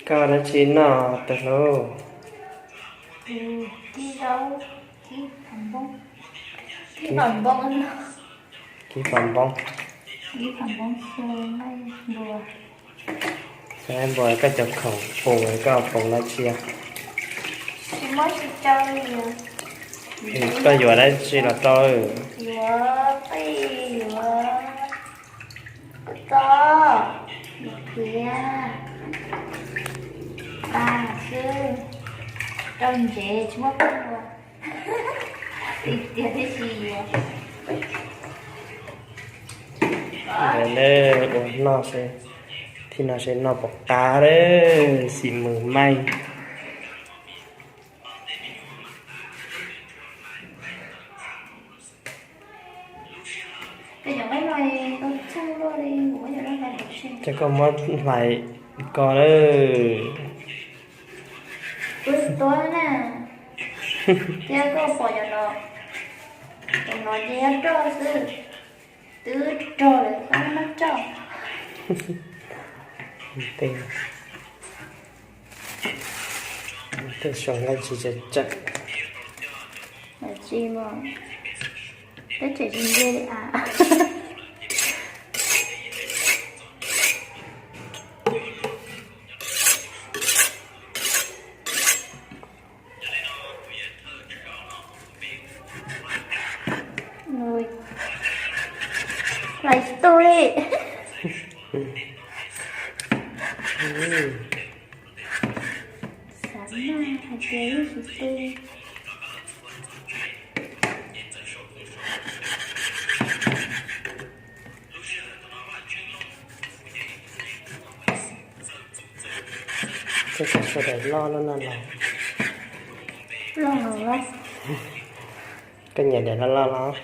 Koj dab tsi noj tag lauj? Kib zaub, kib pam npoob, kib pam npoob, kib pam npoob, kib pam npoob xyaw nqaij npua. Xyaw nqaij npua, koj cov khoom pum, koj pum dab tsi? Tsis muaj tsis tau li. Koj yuav dab tsi los rau? Yuav qij, yuav kua txob, yuav qhiav, tas xwb, rau ntsev tsis muaj kua. Tiag tiag tib si. Ntawd ua noj seb, thib no seb noj puas qab, xim mus maij. Ces koj muab hlais ko lawm. Kuv tuav na. Thiab koj pom cov no, cov no ces yog roj xwb. Twb rog lawm, koj muab roj. Tej suav nqaij tsis tseem tseem. Tsis mas, peb tseem tsis nce li a. Hlais tsis tu li. Xav mas hais tias yeej tsis tu. Koj cov sawv daws loj loj no los? Loj los. Koj nyiam daim loj loj los?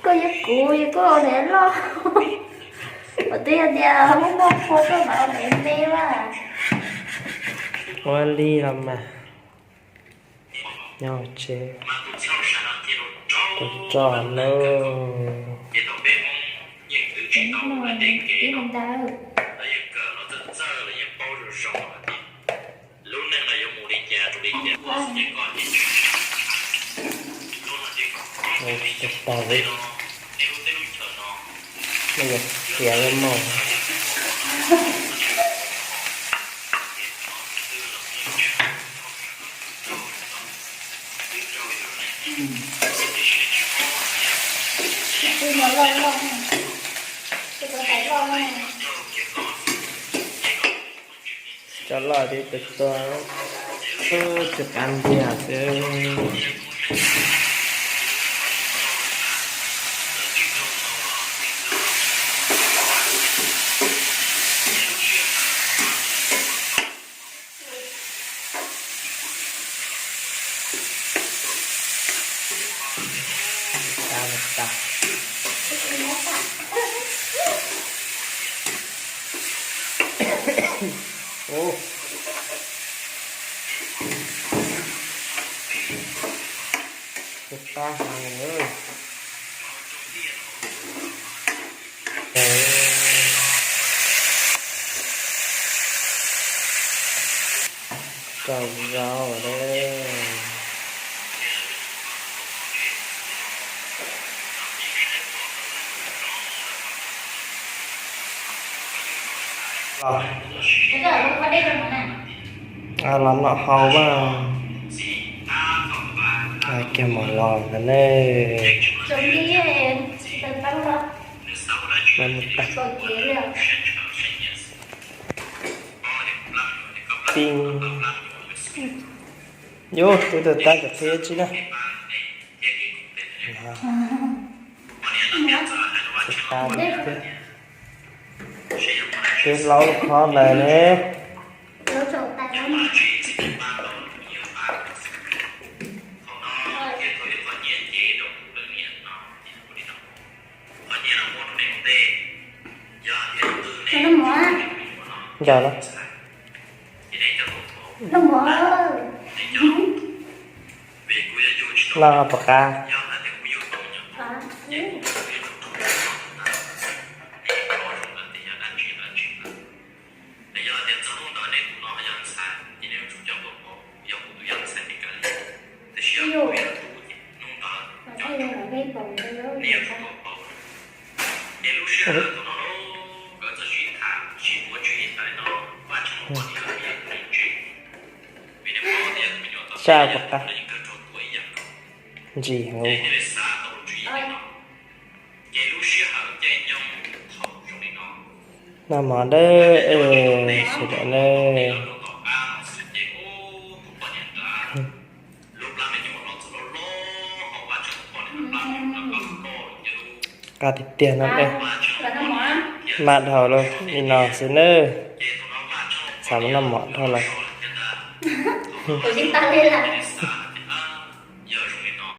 Koj yuav kuv, yog koj daim loj. Kuv twb yog tias muaj muaj qhua tuaj mas daim me mas. Ua li los mas. Nyob tsev, tus roj lauj. Tsis tau li. Nej yuav qias lawm mog. Cov loj tib tus tuag, tsis qab ntiag xwb. Ub, qab heev. Rau zaub a. Los, los noj hau mas. Kiag mos los ntawd ne. Pib, yus twb tau tab cov qhia tsi na. Twb hlaub lub khob ntawd ne. Ncaws na. Loj puas qab? Saj puas qab? Ntsis heev. Noj mov dawb, sawv daws na. Qab tiag tiag no ne. Maj dhau lawm, li no xwb nawb. Xav mus noj mov dhau lawm. Kuv tsis tag li lawm.